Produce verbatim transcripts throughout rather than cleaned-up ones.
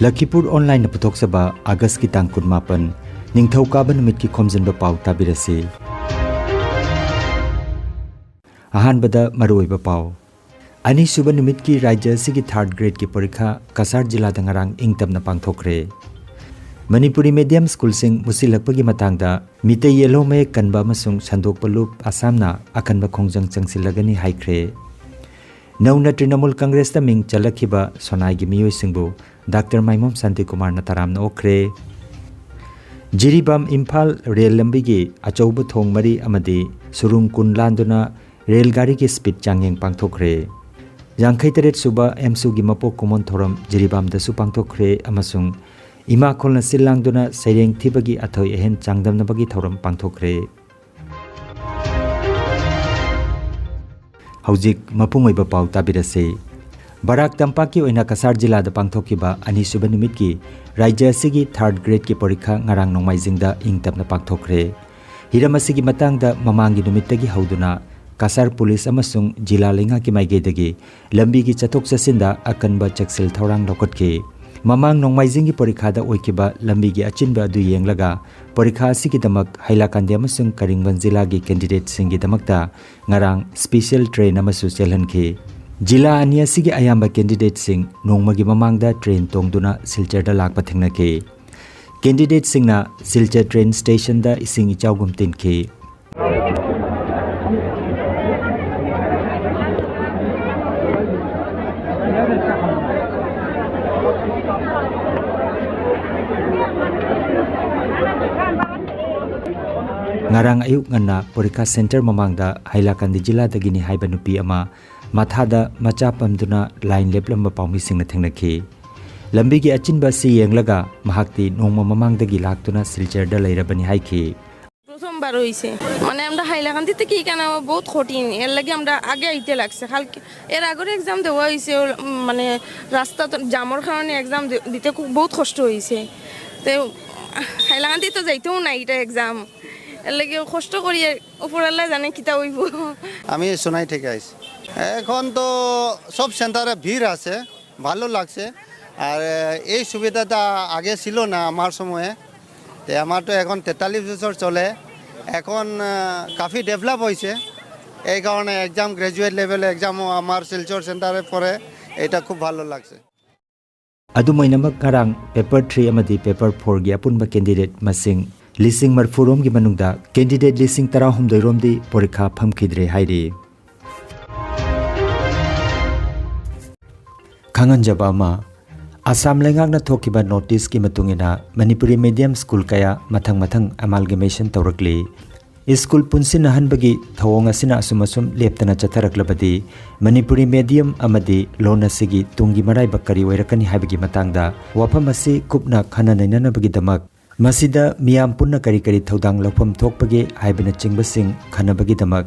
ꯂꯈꯤꯄꯨꯔ ꯑꯣꯟꯂꯥꯏꯟꯅ ꯄꯨꯊꯣꯛꯆꯕ ꯑꯥꯒꯁꯀꯤ ꯇꯥꯡ ꯀꯨꯟꯃꯥꯄꯟ, ꯅꯤꯡꯊꯧꯀꯥꯕ ꯅꯨꯃꯤꯠꯀꯤ ꯈꯣꯝꯖꯤꯟꯕ ꯄꯥꯎ ꯇꯥꯕꯤꯔꯁꯤ꯫ ꯑꯍꯥꯟꯕꯗ ꯃꯔꯨꯑꯣꯏꯕ ꯄꯥꯎ꯫ ꯑꯅꯤꯁꯨꯕ ꯅꯨꯃꯤꯠꯀꯤ ꯔꯥꯖ꯭ꯌ ꯑꯁꯤꯒꯤ ꯊꯥꯔꯠ ꯒ꯭ꯔꯦꯗꯀꯤ ꯄꯔꯤꯈꯥ ꯀꯁꯥꯔ ꯖꯤꯂꯥꯗ ꯉꯔꯥꯡ ꯏꯪ ꯇꯞꯅ ꯄꯥꯡꯊꯣꯛꯈ꯭ꯔꯦ꯫ ꯃꯅꯤꯄꯨꯔꯤ ꯃꯤꯗꯤꯌꯝ ꯁ꯭ꯀꯨꯜꯁꯤꯡ ꯃꯨꯠꯁꯤꯜꯂꯛꯄꯒꯤ ꯃꯇꯥꯡꯗ ꯃꯤꯇꯩ ꯌꯦꯜꯍꯧ ꯃꯌꯦꯛ ꯀꯟꯕ ꯑꯃꯁꯨꯡ ꯁꯟꯗꯣꯛꯄ ꯂꯨꯞ ꯑꯁꯥꯝꯅ ꯑꯀꯟꯕ ꯈꯣꯡꯖꯪ ꯆꯪꯁꯤꯜꯂꯒꯅꯤ ꯍꯥꯏꯈ꯭ꯔꯦ꯫ ꯅꯧꯅ ꯇ꯭ꯔꯤꯅꯃꯨꯜ ꯀꯪꯒ꯭ꯔꯦꯁꯇ ꯃꯤꯡ ꯆꯜꯂꯛꯈꯤꯕ ꯁꯣꯅꯥꯏꯒꯤ ꯃꯤꯑꯣꯏꯁꯤꯡꯕꯨ ꯗꯥꯛꯇꯔ ꯃꯥꯏꯃꯣꯝ ꯁꯥꯟꯇꯤꯀꯨꯃꯥꯔꯅ ꯇꯔꯥꯝꯅ ꯑꯣꯛꯈ꯭ꯔꯦ꯫ ꯖꯤꯔꯤꯕꯥꯝ ꯏꯝꯐꯥꯜ ꯔꯦꯜ ꯂꯝꯕꯤꯒꯤ ꯑꯆꯧꯕ ꯊꯣꯡ ꯃꯔꯤ ꯑꯃꯗꯤ ꯁꯨꯔꯨꯡ ꯀꯨꯟ ꯂꯥꯟꯗꯨꯅ ꯔꯦꯜ ꯒꯥꯔꯤꯒꯤ ꯁ꯭ꯄꯤꯗ ꯆꯥꯡꯌꯦꯡ ꯄꯥꯡꯊꯣꯛꯈ꯭ꯔꯦ꯫ ꯌꯥꯡꯈꯩ ꯇꯔꯦꯠ ꯁꯨꯕ ꯑꯦꯝꯁꯨꯒꯤ ꯃꯄꯣꯛ ꯀꯨꯝꯑꯣꯟ ꯊꯧꯔꯝ ꯖꯤꯔꯤꯕꯥꯝꯗꯁꯨ ꯄꯥꯡꯊꯣꯛꯈ꯭ꯔꯦ ꯑꯃꯁꯨꯡ ꯏꯃꯥ ꯈꯣꯜꯅ ꯁꯤꯜ ꯂꯥꯡꯗꯨꯅ ꯁꯩꯔꯦꯡ ꯊꯤꯕꯒꯤ ꯑꯊꯣꯏ ꯑꯍꯦꯟ ꯆꯥꯡꯗꯝꯅꯕꯒꯤ ꯊꯧꯔꯝ ꯄꯥꯡꯊꯣꯛꯈ꯭ꯔꯦ꯫ ꯍꯧꯖꯤꯛ ꯃꯄꯨꯡ ꯑꯣꯏꯕ ꯄꯥꯎ ꯇꯥꯕꯤꯔꯁꯤ꯫ ꯕꯔꯥꯛ ꯇꯝꯄꯥꯛꯀꯤ ꯑꯣꯏꯅ ꯀꯁꯥꯔ ꯖꯤꯂꯥꯗ ꯄꯥꯡꯊꯣꯛꯈꯤꯕ ꯑꯅꯤꯁꯨꯕ ꯅꯨꯃꯤꯠꯀꯤ ꯔꯥꯖ꯭ꯌ ꯑꯁꯤꯒꯤ ꯊꯥꯔꯠ ꯒ꯭ꯔꯦꯗꯀꯤ ꯄꯔꯤꯈꯥ ꯉꯔꯥꯡ ꯅꯣꯡꯃꯥꯏꯖꯤꯡꯗ ꯏꯪ ꯇꯞꯅ ꯄꯥꯡꯊꯣꯛꯈ꯭ꯔꯦ꯫ ꯍꯤꯔꯝ ꯑꯁꯤꯒꯤ ꯃꯇꯥꯡꯗ ꯃꯃꯥꯡꯒꯤ ꯅꯨꯃꯤꯠꯇꯒꯤ ꯍꯧꯗꯨꯅ ꯀꯁꯥꯔ ꯄꯨꯂꯤꯁ ꯑꯃꯁꯨꯡ ꯖꯤꯂꯥ ꯂꯩꯉꯥꯛꯀꯤ ꯃꯥꯏꯀꯩꯗꯒꯤ ꯂꯝꯕꯤꯒꯤ ꯆꯠꯊꯣꯛ ꯆꯠꯁꯤꯟꯗ ꯑꯀꯟꯕ ꯆꯦꯛꯁꯤꯜ ꯊꯧꯔꯥꯡ ꯂꯧꯈꯠꯈꯤ꯫ ꯃꯃꯥꯡ ꯅꯣꯡꯃꯥꯏꯖꯤꯡꯒꯤ ꯄꯔꯤꯈꯥꯗ ꯑꯣꯏꯈꯤꯕ ꯂꯝꯕꯤꯒꯤ ꯑꯆꯤꯟꯕ ꯑꯗꯨ ꯌꯦꯡꯂꯒ ꯄꯔꯤꯈꯥ ꯑꯁꯤꯒꯤꯗꯃꯛ ꯍꯥꯏꯂꯥꯀꯥꯟꯗꯤ ꯑꯃꯁꯨꯡ ꯀꯔꯤꯡꯕꯟ ꯖꯤꯂꯥꯒꯤ ꯀꯦꯟꯗꯤꯗꯦꯠꯁꯤꯡꯒꯤꯗꯃꯛꯇ ꯉꯔꯥꯡ ꯁ꯭ꯄꯤꯁꯦꯜ ꯇ꯭ꯔꯦꯟ ꯑꯃꯁꯨ ꯆꯦꯜꯍꯟꯈꯤ꯫ ꯖꯤꯂꯥ ꯑꯅꯤ ꯑꯁꯤꯒꯤ ꯑꯌꯥꯝꯕ ꯀꯦꯟꯗꯤꯗꯦꯠꯁꯤꯡ ꯅꯣꯡꯃꯒꯤ ꯃꯃꯥꯡꯗ ꯇ꯭ꯔꯦꯟ ꯇꯣꯡꯗꯨꯅ ꯁꯤꯜꯆꯔꯗ ꯂꯥꯛꯄ ꯊꯦꯡꯅꯈꯤ꯫ ꯀꯦꯟꯗꯤꯗꯦꯠꯁꯤꯡꯅ ꯁꯤꯜꯆꯔ ꯇ꯭ꯔꯦꯟ ꯁ꯭ꯇꯦꯁꯟꯗ ꯏꯁꯤꯡ ꯏꯆꯥꯎꯒꯨꯝ ꯇꯤꯟꯈꯤ꯫ ꯉꯔꯥꯡ ꯑꯌꯨꯛ ꯉꯟꯅ ꯄꯣꯔꯤꯈꯥ ꯁꯦꯟꯇꯔ ꯃꯃꯥꯡꯗ ꯍꯥꯏꯂꯥꯀꯟꯗꯤ ꯖꯤꯂꯥꯗꯒꯤꯅꯤ ꯍꯥꯏꯕ ꯅꯨꯄꯤ ꯑꯃ ꯃꯊꯥꯗ ꯃꯆꯥ ꯄꯝꯗꯨꯅ ꯂꯥꯏꯟ ꯂꯦꯞꯂꯝꯕ ꯄꯥꯎꯃꯤꯁꯤꯡꯅ ꯊꯦꯡꯅꯈꯤ꯫ ꯂꯝꯕꯤꯒꯤ ꯑꯆꯤꯟꯕ ꯑꯁꯤ ꯌꯦꯡꯂꯒ ꯃꯍꯥꯛꯇꯤ ꯅꯣꯡꯃ ꯃꯃꯥꯡꯗꯒꯤ ꯂꯥꯛꯇꯨꯅ ꯁꯤꯜꯆꯔꯗ ꯂꯩꯔꯕꯅꯤ ꯍꯥꯏꯈꯤ꯫ প্রথমবার হইছে, মানে আমরা হাইলাকান্দি থেকে এখানে আমার বহুত কঠিন, এর লাগি আমরা আগে আইতে লাগছে। কালকে এর আগের এক্সাম দেওয়া হয়েছে, ওর, উম, মানে রাস্তা তো জামর কারণে এক্সাম দি-, দিতে খুব বহুত কষ্ট হয়েছে। তো হাইলাকান্দি তো যাইতেও না এটা এক্সাম, এর লাগি কষ্ট করি, উপরআল্লাহ জানে কিতা হইব। আমি সোনাই থেকে আইছি। এখন তো সব সেন্টারে ভিড় আছে, ভালো লাগছে। আর আহ, এই সুবিধাটা আগে ছিল না আমার সময়ে। তো আমার তো এখন তেতাল্লিশ বছর চলে। এখন আহ, কাফি ডেভেলপ হয়েছে। এই কারণে এক্সাম, গ্র্যাজুয়েট লেভেলে এক্সামও আমার শিলচর সেন্টারে পড়ে। এটা খুব ভালো লাগছে। ꯑꯗꯨꯝ ꯑꯣꯏꯅꯃꯛ, ꯉꯔꯥꯡ ꯄꯦꯄꯔ ꯊ꯭ꯔꯤ ꯑꯃꯗꯤ ꯄꯦꯄꯔ ꯐꯣꯔꯒꯤ ꯑꯄꯨꯟꯕ ꯀꯦꯟꯗꯤꯗꯦꯠ ꯃꯁꯤꯡ ꯂꯤꯁꯤꯡ ꯃꯔꯤꯐꯨ ꯔꯣꯝꯒꯤ ꯃꯅꯨꯡꯗ ꯀꯦꯟꯗꯤꯗꯦꯠ ꯂꯤꯁꯤꯡ ꯇꯔꯥꯍꯨꯝꯗꯣꯏ ꯔꯣꯝꯗꯤ ꯄꯣꯔꯤꯈꯥ ꯐꯝꯈꯤꯗ꯭ꯔꯦ ꯍꯥꯏꯔꯤ꯫ ꯈꯪꯍꯟꯖꯕ ꯑꯃ, ꯑꯁꯥꯝ ꯂꯩꯉꯥꯛꯅ ꯊꯣꯛꯈꯤꯕ ꯅꯣꯇꯤꯁꯀꯤ ꯃꯇꯨꯡ ꯏꯟꯅ ꯃꯅꯤꯄꯨꯔꯤ ꯃꯦꯗꯤꯌꯝ ꯁ꯭ꯀꯨꯜ ꯀꯌꯥ ꯃꯊꯪ ꯃꯊꯪ ꯑꯃꯥꯜꯒꯃꯦꯁꯟ ꯇꯧꯔꯛꯂꯤ꯫ ꯁ꯭ꯀꯨꯜ ꯄꯨꯟꯁꯤꯟꯅꯍꯟꯕꯒꯤ ꯊꯧꯑꯣꯡ ꯑꯁꯤꯅ ꯑꯁꯨꯝ ꯑꯁꯨꯝ ꯂꯦꯞꯇꯅ ꯆꯠꯊꯔꯛꯂꯕꯗꯤ ꯃꯅꯤꯄꯨꯔꯤ ꯃꯦꯗꯤꯌꯝ ꯑꯃꯗꯤ ꯂꯣꯟ ꯑꯁꯤꯒꯤ ꯇꯨꯡꯒꯤ ꯃꯔꯥꯏꯕꯛ ꯀꯔꯤ ꯑꯣꯏꯔꯛꯀꯅꯤ ꯍꯥꯏꯕꯒꯤ ꯃꯇꯥꯡꯗ ꯋꯥꯐꯝ ꯑꯁꯤ ꯀꯨꯞꯅ ꯈꯟꯅ ꯅꯩꯅꯅꯕꯒꯤꯗꯃꯛ ꯃꯁꯤꯗ ꯃꯤꯌꯥꯝ ꯄꯨꯟꯅ ꯀꯔꯤ ꯀꯔꯤ ꯊꯧꯗꯥꯡ ꯂꯧꯐꯝ ꯊꯣꯛꯄꯒꯦ ꯍꯥꯏꯕꯅꯆꯤꯡꯕꯁꯤꯡ ꯈꯟꯅꯕꯒꯤꯗꯃꯛ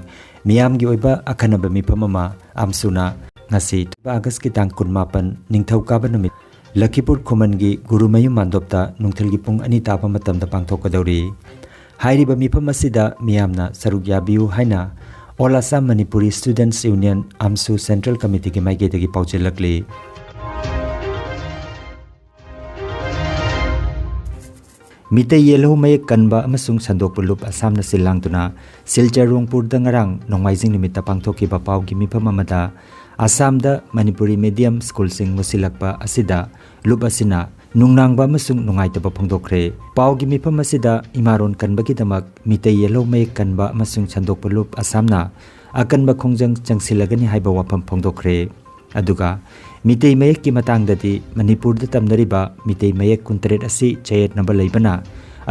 ꯃꯤꯌꯥꯝꯒꯤ ꯑꯣꯏꯕ ꯑꯈꯟꯅꯕ ꯃꯤꯐꯝ ꯑꯃ ꯑꯝꯁꯨꯅ ꯉꯁꯤ ꯑꯥꯒꯁꯀꯤ ꯇꯥꯡ ꯀꯨꯟꯃꯥꯄꯟ ꯅꯤꯡꯊꯧꯀꯥꯕ ꯅꯨꯃꯤꯠ ꯂꯈꯤꯄꯨꯔ ꯈꯨꯃꯟꯒꯤ ꯒꯨꯔꯨꯃꯌꯨꯝ ꯃꯥꯟꯗꯣꯞꯇ ꯅꯨꯡꯊꯤꯜꯒꯤ ꯄꯨꯡ ꯑꯅꯤ ꯇꯥꯕ ꯃꯇꯝꯗ ꯄꯥꯡꯊꯣꯛꯀꯗꯧꯔꯤ꯫ ꯍꯥꯏꯔꯤꯕ ꯃꯤꯐꯝ ꯑꯁꯤꯗ ꯃꯤꯌꯥꯝꯅ ꯁꯔꯨꯛ ꯌꯥꯕꯤꯌꯨ ꯍꯥꯏꯅ All Assam Manipuri Students Union, ꯑꯝꯁꯨ, Central Committeeꯒꯤ ꯃꯥꯏꯀꯩꯗꯒꯤ ꯄꯥꯎꯖꯦꯜꯂꯛꯂꯤ꯫ ꯃꯤꯇꯩ ꯌꯦꯜꯍꯧ ꯃꯌꯦꯛ ꯀꯟꯕ ꯑꯃꯁꯨꯡ ꯁꯟꯗꯣꯛꯄ ꯂꯨꯞ ꯑꯁꯥꯝꯅ ꯁꯤꯜ ꯂꯥꯡꯗꯨꯅ ꯁꯤꯜꯆꯔ ꯔꯣꯡꯄꯨꯔꯗ ꯉꯔꯥꯡ ꯅꯣꯡꯃꯥꯏꯖꯤꯡ ꯅꯨꯃꯤꯠꯇ ꯄꯥꯡꯊꯣꯛꯈꯤꯕ ꯄꯥꯎꯒꯤ ꯃꯤꯐꯝ ꯑꯃꯗ ꯑꯁꯥꯝꯗ ꯃꯅꯤꯄꯨꯔꯤ ꯃꯦꯗꯤꯌꯝ ꯁ꯭ꯀꯨꯜꯁꯤꯡ ꯃꯨꯠꯁꯤꯜꯂꯛꯄ ꯑꯁꯤꯗ ꯂꯨꯞ ꯑꯁꯤꯅ ꯅꯨꯡꯅꯥꯡꯕ ꯑꯃꯁꯨꯡ ꯅꯨꯡꯉꯥꯏꯇꯕ ꯐꯣꯡꯗꯣꯛꯈ꯭ꯔꯦ꯫ ꯄꯥꯎꯒꯤ ꯃꯤꯐꯝ ꯑꯁꯤꯗ ꯏꯃꯥꯔꯣꯟ ꯀꯟꯕꯒꯤꯗꯃꯛ ꯃꯤꯇꯩ ꯌꯦꯜꯍꯧ ꯃꯌꯦꯛ ꯀꯟꯕ ꯑꯃꯁꯨꯡ ꯁꯟꯗꯣꯛꯄ ꯂꯨꯞ ꯑꯁꯥꯝꯅ ꯑꯀꯟꯕ ꯈꯣꯡꯖꯪ ꯆꯪꯁꯤꯜꯂꯒꯅꯤ ꯍꯥꯏꯕ ꯋꯥꯐꯝ ꯐꯣꯡꯗꯣꯛꯈ꯭ꯔꯦ꯫ ꯑꯗꯨꯒ ꯃꯤꯇꯩ ꯃꯌꯦꯛꯀꯤ ꯃꯇꯥꯡꯗꯗꯤ ꯃꯅꯤꯄꯨꯔꯗ ꯇꯝꯅꯔꯤꯕ ꯃꯤꯇꯩ ꯃꯌꯦꯛ ꯀꯨꯟꯇꯔꯦꯠ ꯑꯁꯤ ꯆꯌꯦꯠꯅꯕ ꯂꯩꯕꯅ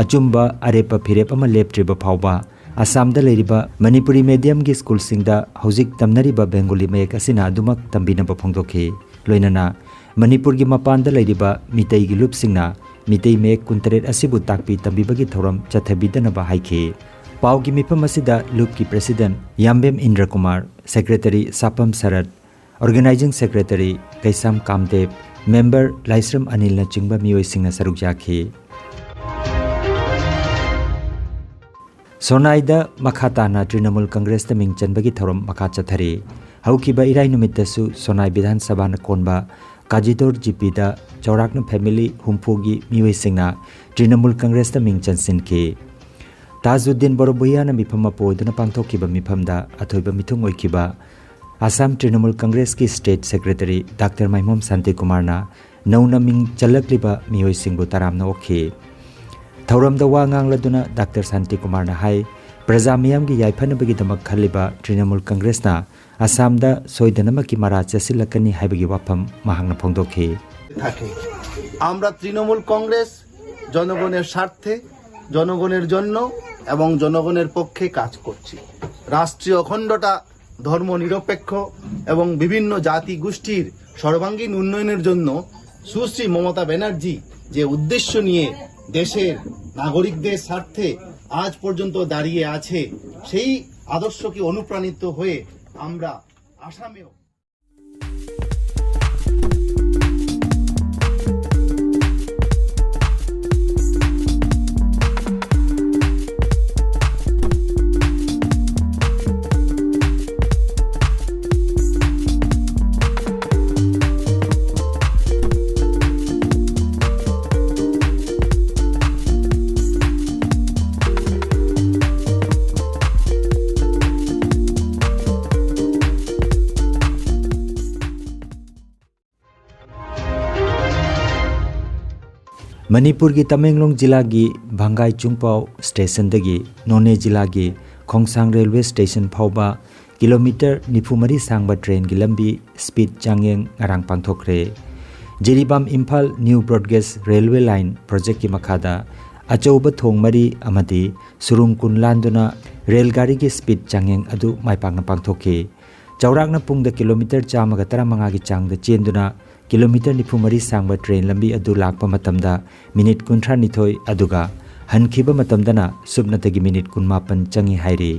ꯑꯆꯨꯝꯕ ꯑꯔꯦꯞꯄ ꯐꯤꯔꯦꯞ ꯑꯃ ꯂꯦꯞꯇ꯭ꯔꯤꯕ ꯐꯥꯎꯕ ꯑꯁꯥꯝꯗ ꯂꯩꯔꯤꯕ ꯃꯅꯤꯄꯨꯔꯤ ꯃꯦꯗꯤꯌꯝꯒꯤ ꯁ꯭ꯀꯨꯜꯁꯤꯡꯗ ꯍꯧꯖꯤꯛ ꯇꯝꯅꯔꯤꯕ ꯕꯦꯡꯒꯣꯂꯤ ꯃꯌꯦꯛ ꯑꯁꯤꯅ ꯑꯗꯨꯃꯛ ꯇꯝꯕꯤꯅꯕ ꯐꯣꯡꯗꯣꯛꯈꯤ꯫ ꯂꯣꯏꯅꯅ ꯃꯅꯤꯄꯨꯔꯒꯤ ꯃꯄꯥꯟꯗ ꯂꯩꯔꯤꯕ ꯃꯤꯇꯩꯒꯤ ꯂꯨꯞꯁꯤꯡꯅ ꯃꯤꯇꯩ ꯃꯌꯦꯛ ꯀꯨꯟꯇꯔꯦꯠ ꯑꯁꯤꯕꯨ ꯇꯥꯛꯄꯤ ꯇꯝꯕꯤꯕꯒꯤ ꯊꯧꯔꯝ ꯆꯠꯊꯕꯤꯗꯅꯕ ꯍꯥꯏꯈꯤ꯫ ꯄꯥꯎꯒꯤ ꯃꯤꯐꯝ ꯑꯁꯤꯗ ꯂꯨꯞꯀꯤ ꯄ꯭ꯔꯦꯁꯤꯗꯦꯟꯠ ꯌꯥꯝꯕꯦꯝ ꯏꯟꯗ꯭ꯔ ꯀꯨꯃꯥꯔ, ꯁꯦꯀ꯭ꯔꯦꯇꯔꯤ ꯁꯥꯄꯝ ꯁꯔꯠ, ꯑꯣꯔꯒꯅꯥꯏꯖꯤꯡ ꯁꯦꯀ꯭ꯔꯦꯇꯔꯤ ꯀꯩꯁꯥꯝ ꯀꯥꯝꯗꯦꯕ, ꯃꯦꯝꯕꯔ ꯂꯥꯏꯁ꯭ꯔꯝ ꯑꯅꯤꯜꯅꯆꯤꯡꯕ ꯃꯤꯑꯣꯏꯁꯤꯡꯅ ꯁꯔꯨꯛ ꯌꯥꯈꯤ꯫ ꯁꯣꯅꯥꯏꯗ ꯃꯈꯥ ꯇꯥꯅ ꯇ꯭ꯔꯤꯅꯃꯨꯜ ꯀꯪꯒ꯭ꯔꯦꯁꯇ ꯃꯤꯡ ꯆꯟꯕꯒꯤ ꯊꯧꯔꯝ ꯃꯈꯥ ꯆꯠꯊꯔꯤ꯫ ꯍꯧꯈꯤꯕ ꯏꯔꯥꯏ ꯅꯨꯃꯤꯠꯇꯁꯨ ꯁꯣꯅꯥꯏ ꯕꯤꯙꯥꯟ ꯁꯚꯥꯅ ꯀꯣꯟꯕ ꯀꯥꯖꯤꯗꯣꯔ ꯖꯤꯄꯤꯗ ꯆꯥꯎꯔꯥꯛꯅ ꯐꯦꯃꯤꯂꯤ ꯍꯨꯝꯐꯨꯒꯤ ꯃꯤꯑꯣꯏꯁꯤꯡꯅ ꯇ꯭ꯔꯤꯅꯃꯨꯜ ꯀꯪꯒ꯭ꯔꯦꯁꯇ ꯃꯤꯡ ꯆꯟꯁꯤꯟꯈꯤ꯫ ꯇꯥꯖꯨꯗꯤꯟ ꯕꯣꯔꯣꯕꯨꯌꯥꯅ ꯃꯤꯐꯝ ꯑꯃ ꯄꯨꯗꯨꯅ ꯄꯥꯡꯊꯣꯛꯈꯤꯕ ꯃꯤꯐꯝꯗ ꯑꯊꯣꯏꯕ ꯃꯤꯊꯨꯡ ꯑꯣꯏꯈꯤꯕ ꯑꯁꯥꯝ ꯇ꯭ꯔꯤꯅꯃꯨꯜ ꯀꯪꯒ꯭ꯔꯦꯁꯀꯤ ꯁ꯭ꯇꯦꯠ ꯁꯦꯀ꯭ꯔꯦꯇꯔꯤ ꯗꯥꯛꯇꯔ ꯃꯥꯏꯃꯣꯝ ꯁꯥꯟꯇꯤꯀꯨꯃꯥꯔꯅ ꯅꯧꯅ ꯃꯤꯡ ꯆꯜꯂꯛꯂꯤꯕ ꯃꯤꯑꯣꯏꯁꯤꯡꯕꯨ ꯇꯔꯥꯝꯅ ꯑꯣꯛꯈꯤ꯫ ꯊꯧꯔꯝꯗ ꯋꯥ ꯉꯥꯡꯂꯗꯨꯅ ꯗꯥꯛꯇꯔ ꯁꯥꯟꯇꯤꯀꯨꯃꯥꯔꯅ ꯍꯥꯏ, ꯄ꯭ꯔꯖꯥ ꯃꯤꯌꯥꯝꯒꯤ ꯌꯥꯏꯐꯅꯕꯒꯤꯗꯃꯛ ꯈꯜꯂꯤꯕ ꯇ꯭ꯔꯤꯅꯃꯨꯜ ꯀꯪꯒ꯭ꯔꯦꯁꯅ ꯑꯁꯥꯝꯗ ꯁꯣꯏꯗꯅꯃꯛꯀꯤ ꯃꯔꯥ ꯆꯦꯠꯁꯤꯜꯂꯛꯀꯅꯤ ꯍꯥꯏꯕꯒꯤ ꯋꯥꯐꯝ ꯃꯍꯥꯛꯅ ꯐꯣꯡꯗꯣꯛꯈꯤ꯫ থাকে। আমরা তৃণমূল কংগ্রেস জনগণের স্বার্থে, জনগণের জন্য এবং জনগণের পক্ষে কাজ করছি। রাষ্ট্রীয় অখণ্ডতা, ধর্ম নিরপেক্ষ এবং বিভিন্ন জাতি গোষ্ঠীর সর্বাঙ্গীন উন্নয়নের জন্য সুশ্রী মমতা ব্যানার্জি যে উদ্দেশ্য নিয়ে দেশের নাগরিকদের স্বার্থে আজ পর্যন্ত দাঁড়িয়ে আছে, সেই আদর্শকে অনুপ্রাণিত হয়ে আমরা আসামেও ꯃꯅꯤꯄꯨꯔꯒꯤ ꯇꯃꯦꯡꯂꯣꯡ ꯖꯤꯂꯥꯒꯤ ꯚꯪꯒꯥꯏ ꯆꯨꯡꯄꯥꯎ ꯁ꯭ꯇꯦꯁꯟꯗꯒꯤ ꯅꯣꯅꯦ ꯖꯤꯂꯥꯒꯤ ꯈꯣꯡꯁꯥꯡ ꯔꯦꯜꯋꯦ ꯁ꯭ꯇꯦꯁꯟ ꯐꯥꯎꯕ ꯀꯤꯂꯣꯃꯤꯇꯔ ꯅꯤꯐꯨ ꯃꯔꯤ ꯁꯥꯡꯕ ꯇ꯭ꯔꯦꯟꯒꯤ ꯂꯝꯕꯤ ꯁ꯭ꯄꯤꯗ ꯆꯥꯡꯌꯦꯡ ꯉꯔꯥꯡ ꯄꯥꯡꯊꯣꯛꯈ꯭ꯔꯦ꯫ Jiribam Imphal new broad gauge railway line ꯄ꯭ꯔꯣꯖꯦꯛꯀꯤ ꯃꯈꯥꯗ ꯑꯆꯧꯕ ꯊꯣꯡ ꯃꯔꯤ ꯑꯃꯗꯤ ꯁꯨꯔꯨꯡ ꯀꯨꯟ ꯂꯥꯟꯗꯨꯅ ꯔꯦꯜ ꯒꯥꯔꯤꯒꯤ ꯁ꯭ꯄꯤꯗ ꯆꯥꯡꯌꯦꯡ ꯑꯗꯨ ꯃꯥꯏ ꯄꯥꯛꯅ ꯄꯥꯡꯊꯣꯛꯈꯤ꯫ ꯆꯥꯎꯔꯥꯛꯅ ꯄꯨꯡꯗ ꯀꯤꯂꯣꯃꯤꯇꯔ ꯆꯥꯝꯃꯒ ꯇꯔꯥꯃꯉꯥꯒꯤ ꯆꯥꯡꯗ ꯆꯦꯟꯗꯨꯅ ꯀꯤꯂꯣꯃꯤꯇꯔ ꯅꯤꯐꯨ ꯃꯔꯤ ꯁꯥꯡꯕ ꯇ꯭ꯔꯦꯟ ꯂꯝꯕꯤ ꯑꯗꯨ ꯂꯥꯛꯄ ꯃꯇꯝꯗ ꯃꯤꯅꯤꯠ ꯀꯨꯟꯊ꯭ꯔꯥ ꯅꯤꯊꯣꯏ, ꯑꯗꯨꯒ ꯍꯟꯈꯤꯕ ꯃꯇꯝꯗꯅ ꯁꯨꯞꯅꯇꯒꯤ ꯃꯤꯅꯤꯠ ꯀꯨꯟꯃꯥꯄꯟ ꯆꯪꯏ ꯍꯥꯏꯔꯤ꯫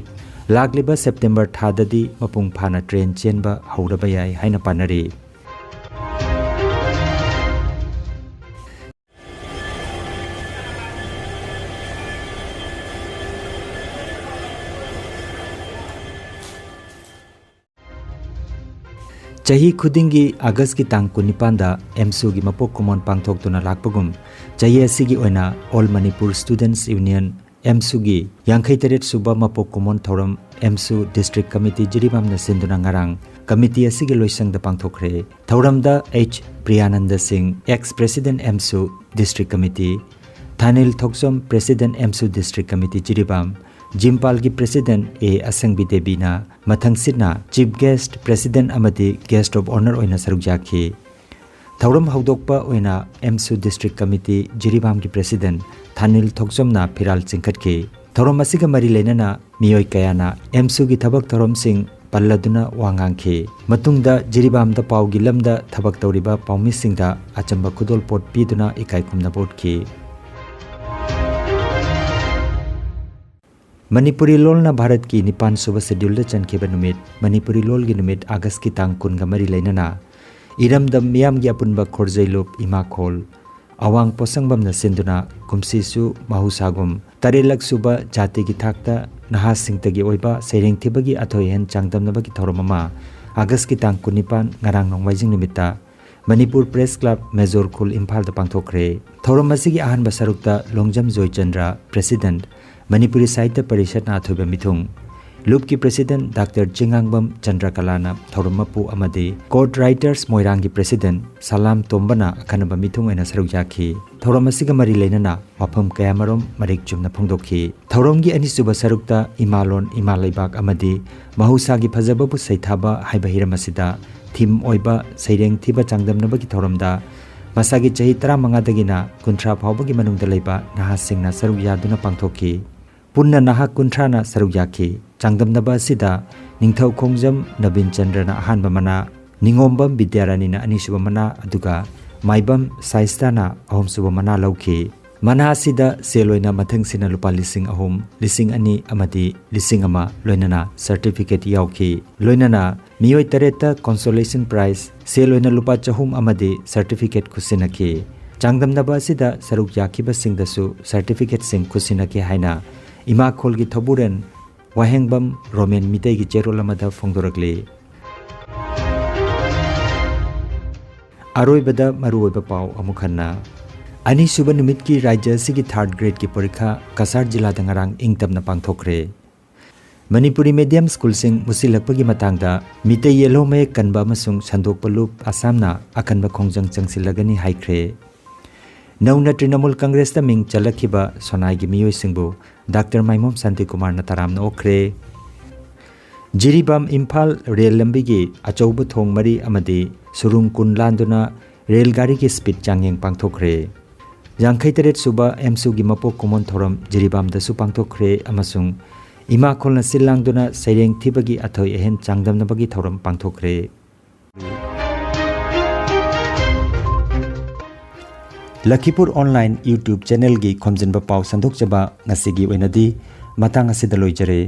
ꯂꯥꯛꯂꯤꯕ ꯁꯦꯞꯇꯦꯝꯕꯔ ꯊꯥꯗꯗꯤ ꯃꯄꯨꯡ ꯐꯥꯅ ꯇ꯭ꯔꯦꯟ ꯆꯦꯟꯕ ꯍꯧꯔꯕ ꯌꯥꯏ ꯍꯥꯏꯅ ꯄꯥꯅꯔꯤ꯫ ꯆꯍꯤ ꯈꯨꯗꯤꯡꯒꯤ ꯑꯥꯒꯁꯀꯤ ꯇꯥꯡ ꯀꯨꯟꯅꯤꯄꯥꯟꯗ ꯑꯦꯝꯁꯨꯒꯤ ꯃꯄꯣꯛ ꯀꯨꯝꯑꯣꯟ ꯄꯥꯡꯊꯣꯛꯇꯨꯅ ꯂꯥꯛꯄꯒꯨꯝ, ꯆꯍꯤ ꯑꯁꯤꯒꯤ ꯑꯣꯏꯅ All Manipur Students Union, ꯑꯦꯝꯁꯨꯒꯤ ꯌꯥꯡꯈꯩ ꯇꯔꯦꯠ ꯁꯨꯕ ꯃꯄꯣꯛ ꯀꯨꯝꯑꯣꯟ ꯊꯧꯔꯝ ꯑꯦꯝꯁꯨ District Committee ꯖꯤꯔꯤꯕꯥꯝꯅ ꯁꯤꯟꯗꯨꯅ ꯉꯔꯥꯡ committee ꯑꯁꯤꯒꯤ ꯂꯣꯏꯁꯪꯗ ꯄꯥꯡꯊꯣꯛꯈ꯭ꯔꯦ꯫ ꯊꯧꯔꯝꯗ H Priyananda Singh, ex President ꯑꯦꯝꯁꯨ District Committee, ꯊꯥꯅꯤꯜ ꯊꯣꯛꯆꯣꯝ, President ꯑꯦꯝꯁꯨ District Committee Jiribam, ꯖꯤꯝꯄꯥꯜꯒꯤ President ꯑꯦ ꯑꯁꯪꯕꯤ ꯗꯦꯕꯤꯅ ꯃꯊꯪꯁꯤꯠꯅ Chief Guest, President ꯑꯃꯗꯤ Guest of Honour ꯑꯣꯏꯅ ꯁꯔꯨꯛ ꯌꯥꯈꯤ꯫ ꯊꯧꯔꯝ ꯍꯧꯗꯣꯛꯄ ꯑꯣꯏꯅ ꯑꯦꯝꯁꯨ District Committee ꯖꯤꯔꯤꯕꯥꯝꯒꯤ President ꯊꯥꯅꯤꯜ ꯊꯣꯛꯆꯣꯝꯅ ꯐꯤꯔꯥꯜ ꯆꯤꯡꯈꯠꯈꯤ꯫ ꯊꯧꯔꯝ ꯑꯁꯤꯒ ꯃꯔꯤ ꯂꯩꯅꯅ ꯃꯤꯑꯣꯏ ꯀꯌꯥꯅ ꯑꯦꯝꯁꯨꯒꯤ ꯊꯕꯛ ꯊꯧꯔꯝꯁꯤꯡ ꯄꯜꯂꯗꯨꯅ ꯋꯥ ꯉꯥꯡꯈꯤ꯫ ꯃꯇꯨꯡꯗ ꯖꯤꯔꯤꯕꯥꯝꯗ ꯄꯥꯎꯒꯤ ꯂꯝꯗ ꯊꯕꯛ ꯇꯧꯔꯤꯕ ꯄꯥꯎꯃꯤꯁꯤꯡꯗ ꯑꯆꯝꯕ ꯈꯨꯗꯣꯜꯄꯣꯠ ꯄꯤꯗꯨꯅ ꯏꯀꯥꯏ ꯈꯨꯝꯅꯕ ꯎꯠꯈꯤ꯫ ꯃꯅꯤꯄꯨꯔꯤ ꯂꯣꯜꯅ ꯚꯥꯔꯠꯀꯤ ꯅꯤꯄꯥꯟ ꯁꯨꯕ ꯁꯦꯗ꯭ꯌꯨꯜꯗ ꯆꯟꯈꯤꯕ ꯅꯨꯃꯤꯠ, ꯃꯅꯤꯄꯨꯔꯤ ꯂꯣꯜꯒꯤ ꯅꯨꯃꯤꯠ ꯑꯥꯒꯁꯀꯤ ꯇꯥꯡ ꯀꯨꯟꯒ ꯃꯔꯤ ꯂꯩꯅꯅ ꯏꯔꯝꯗꯝ ꯃꯤꯌꯥꯝꯒꯤ ꯑꯄꯨꯟꯕ ꯈꯣꯔꯖꯩꯂꯨꯞ ꯏꯃꯥꯈꯣꯜ ꯑꯋꯥꯡ ꯄꯣꯠꯁꯪꯕꯝꯅ ꯁꯤꯟꯗꯨꯅ ꯀꯨꯝꯁꯤꯁꯨ ꯃꯍꯧꯁꯥꯒꯨꯝ ꯇꯔꯦꯠꯂꯛ ꯁꯨꯕ ꯖꯥꯇꯤꯒꯤ ꯊꯥꯛꯇ ꯅꯍꯥꯁꯤꯡꯇꯒꯤ ꯑꯣꯏꯕ ꯁꯩꯔꯦꯡ ꯊꯤꯕꯒꯤ ꯑꯊꯣꯏ ꯑꯍꯦꯟ ꯆꯥꯡꯗꯝꯅꯕꯒꯤ ꯊꯧꯔꯝ ꯑꯃ ꯑꯥꯒꯁꯀꯤ ꯇꯥꯡ ꯀꯨꯟꯅꯤꯄꯥꯟ, ꯉꯔꯥꯡ ꯅꯣꯡꯃꯥꯏꯖꯤꯡ ꯅꯨꯃꯤꯠꯇ ꯃꯅꯤꯄꯨꯔ Press Club, ꯃꯦꯖꯣꯔ ꯈꯨꯜ, ꯏꯝꯐꯥꯜꯗ ꯄꯥꯡꯊꯣꯛꯈ꯭ꯔꯦ꯫ ꯊꯧꯔꯝ ꯑꯁꯤꯒꯤ ꯑꯍꯥꯟꯕ ꯁꯔꯨꯛꯇ ꯂꯣꯡꯖꯝ ꯖꯣꯏꯆꯟꯗ꯭ꯔ, President, ꯃꯅꯤꯄꯨꯔꯤ ꯁꯥꯍꯤꯇ꯭ꯌ ꯄꯔꯤꯁꯠꯅ ꯑꯊꯣꯏꯕ ꯃꯤꯊꯨꯡ, ꯂꯨꯞꯀꯤ President ꯗꯥꯛꯇꯔ ꯆꯤꯡꯉꯥꯡꯕꯝ ꯆꯟꯗ꯭ꯔꯀꯂꯥꯅ ꯊꯧꯔꯝ ꯃꯄꯨ ꯑꯃꯗꯤ Court Writers ꯃꯣꯏꯔꯥꯡꯒꯤ President ꯁꯂꯥꯝ ꯇꯣꯝꯕꯅ ꯑꯈꯟꯅꯕ ꯃꯤꯊꯨꯡ ꯑꯣꯏꯅ ꯁꯔꯨꯛ ꯌꯥꯈꯤ꯫ ꯊꯧꯔꯝ ꯑꯁꯤꯒ ꯃꯔꯤ ꯂꯩꯅꯅ ꯋꯥꯐꯝ ꯀꯌꯥꯃꯔꯨꯝ ꯃꯔꯤꯛ ꯆꯨꯝꯅ ꯐꯣꯡꯗꯣꯛꯈꯤ꯫ ꯊꯧꯔꯝꯒꯤ ꯑꯅꯤꯁꯨꯕ ꯁꯔꯨꯛꯇ ꯏꯃꯥꯂꯣꯟ, ꯏꯃꯥ ꯂꯩꯕꯥꯛ ꯑꯃꯗꯤ ꯃꯍꯧꯁꯥꯒꯤ ꯐꯖꯕꯕꯨ ꯁꯩꯊꯥꯕ ꯍꯥꯏꯕ ꯍꯤꯔꯝ ꯑꯁꯤꯗ theme ꯑꯣꯏꯕ ꯁꯩꯔꯦꯡ ꯊꯤꯕ ꯆꯥꯡꯗꯝꯅꯕꯒꯤ ꯊꯧꯔꯝꯗ ꯃꯁꯥꯒꯤ ꯆꯍꯤ ꯇꯔꯥꯃꯉꯥꯗꯒꯤꯅ ꯀꯨꯟꯊ꯭ꯔꯥ ꯐꯥꯎꯕꯒꯤ ꯃꯅꯨꯡꯗ ꯂꯩꯕ ꯅꯍꯥꯁꯤꯡꯅ ꯁꯔꯨꯛ ꯌꯥꯗꯨꯅ ꯄꯥꯡꯊꯣꯛꯈꯤ꯫ ꯄꯨꯟꯅ ꯅꯍꯥ ꯀꯨꯟꯊ꯭ꯔꯥꯅ ꯁꯔꯨꯛ ꯌꯥꯈꯤ꯫ ꯆꯥꯡꯗꯝꯅꯕ ꯑꯁꯤꯗ ꯅꯤꯡꯊꯧ ꯈꯣꯡꯖꯝ ꯅꯕꯤꯟ ꯆꯟꯗ꯭ꯔꯅ ꯑꯍꯥꯟꯕ ꯃꯅꯥ, ꯅꯤꯉꯣꯝꯕꯝ ꯕꯤꯗ꯭ꯌꯥꯔꯥꯅꯤꯅ ꯑꯅꯤꯁꯨꯕ ꯃꯅꯥ, ꯑꯗꯨꯒ ꯃꯥꯏꯕꯝ ꯁꯥꯏꯁꯇꯥꯅ ꯑꯍꯨꯝꯁꯨꯕ ꯃꯅꯥ ꯂꯧꯈꯤ꯫ ꯃꯅꯥ ꯑꯁꯤꯗ ꯁꯦꯜ ꯑꯣꯏꯅ ꯃꯊꯪꯁꯤꯠꯅ ꯂꯨꯄꯥ ꯂꯤꯁꯤꯡ ꯑꯍꯨꯝ, ꯂꯤꯁꯤꯡ ꯑꯅꯤ ꯑꯃꯗꯤ ꯂꯤꯁꯤꯡ ꯑꯃ, ꯂꯣꯏꯅꯅ certificate ꯌꯥꯎꯈꯤ꯫ ꯂꯣꯏꯅꯅ ꯃꯤꯑꯣꯏ ꯇꯔꯦꯠꯇ consolation prize, ꯁꯦꯜ ꯑꯣꯏꯅ ꯂꯨꯄꯥ ꯆꯍꯨꯝ ꯑꯃꯗꯤ certificate ꯈꯨꯠꯁꯤꯟꯅꯈꯤ꯫ ꯆꯥꯡꯗꯝꯅꯕ ꯑꯁꯤꯗ ꯁꯔꯨꯛ ꯌꯥꯈꯤꯕꯁꯤꯡꯗꯁꯨ certificateꯁꯤꯡ ꯈꯨꯠꯁꯤꯟꯅꯈꯤ ꯍꯥꯏꯅ ꯏꯃꯥꯈꯣꯜꯒꯤ ꯊꯧꯕꯨꯔꯦꯟ ꯋꯥꯍꯦꯡꯕꯝ ꯔꯣꯃꯦꯟ ꯃꯤꯇꯩꯒꯤ ꯆꯦꯔꯣꯜ ꯑꯃꯗ ꯐꯣꯡꯗꯣꯔꯛꯂꯤ꯫ ꯑꯔꯣꯏꯕꯗ ꯃꯔꯨꯑꯣꯏꯕ ꯄꯥꯎ ꯑꯃꯨꯛ ꯍꯟꯅ꯫ ꯑꯅꯤꯁꯨꯕ ꯅꯨꯃꯤꯠꯀꯤ ꯔꯥꯖ꯭ꯌ ꯑꯁꯤꯒꯤ ꯊꯥꯔꯠ ꯒ꯭ꯔꯦꯗꯀꯤ ꯄꯔꯤꯈꯥ ꯀꯁꯥꯔ ꯖꯤꯂꯥꯗ ꯉꯔꯥꯡ ꯏꯪ ꯇꯞꯅ ꯄꯥꯡꯊꯣꯛꯈ꯭ꯔꯦ꯫ ꯃꯅꯤꯄꯨꯔꯤ ꯃꯤꯗꯤꯌꯝ ꯁ꯭ꯀꯨꯜꯁꯤꯡ ꯃꯨꯠꯁꯤꯜꯂꯛꯄꯒꯤ ꯃꯇꯥꯡꯗ ꯃꯤꯇꯩ ꯌꯦꯜꯍꯧ ꯃꯌꯦꯛ ꯀꯟꯕ ꯑꯃꯁꯨꯡ ꯁꯟꯗꯣꯛꯄ ꯂꯨꯞ ꯑꯁꯥꯝꯅ ꯑꯀꯟꯕ ꯈꯣꯡꯖꯪ ꯆꯪꯁꯤꯜꯂꯒꯅꯤ ꯍꯥꯏꯈ꯭ꯔꯦ꯫ ꯅꯧꯅ ꯇ꯭ꯔꯤꯅꯃꯨꯜ ꯀꯪꯒ꯭ꯔꯦꯁꯇ ꯃꯤꯡ ꯆꯜꯂꯛꯈꯤꯕ ꯁꯣꯅꯥꯏꯒꯤ ꯃꯤꯑꯣꯏꯁꯤꯡꯕꯨ ꯗꯥꯛꯇꯔ ꯃꯥꯏꯃꯣꯝ ꯁꯥꯟꯇꯤꯀꯨꯃꯥꯔꯅ ꯇꯔꯥꯝꯅ ꯑꯣꯛꯈ꯭ꯔꯦ꯫ ꯖꯤꯔꯤꯕꯥꯝ ꯏꯝꯐꯥꯜ ꯔꯦꯜ ꯂꯝꯕꯤꯒꯤ ꯑꯆꯧꯕ ꯊꯣꯡ ꯃꯔꯤ ꯑꯃꯗꯤ ꯁꯨꯔꯨꯡ ꯀꯨꯟ ꯂꯥꯟꯗꯨꯅ ꯔꯦꯜ ꯒꯥꯔꯤꯒꯤ ꯁ꯭ꯄꯤꯗ ꯆꯥꯡꯌꯦꯡ ꯄꯥꯡꯊꯣꯛꯈ꯭ꯔꯦ꯫ ꯌꯥꯡꯈꯩ ꯇꯔꯦꯠ ꯁꯨꯕ ꯑꯦꯝꯁꯨꯒꯤ ꯃꯄꯣꯛ ꯀꯨꯝꯑꯣꯟ ꯊꯧꯔꯝ ꯖꯤꯔꯤꯕꯥꯝꯗꯁꯨ ꯄꯥꯡꯊꯣꯛꯈ꯭ꯔꯦ ꯑꯃꯁꯨꯡ ꯏꯃꯥ ꯈꯣꯜꯅ ꯁꯤꯜ ꯂꯥꯡꯗꯨꯅ ꯁꯩꯔꯦꯡ ꯊꯤꯕꯒꯤ ꯑꯊꯣꯏ ꯑꯍꯦꯟ ꯆꯥꯡꯗꯝꯅꯕꯒꯤ ꯊꯧꯔꯝ ꯄꯥꯡꯊꯣꯛꯈ꯭ꯔꯦ꯫ ꯂꯈꯤꯄꯨꯔ ꯑꯣꯟꯂꯥꯏꯟ YouTube ꯆꯦꯅꯦꯜꯒꯤ ꯈꯣꯝꯖꯤꯟꯕ ꯄꯥꯎ ꯁꯟꯗꯣꯛꯆꯕ ꯉꯁꯤꯒꯤ ꯑꯣꯏꯅꯗꯤ ꯃꯇꯥꯡ ꯑꯁꯤꯗ ꯂꯣꯏꯖꯔꯦ꯫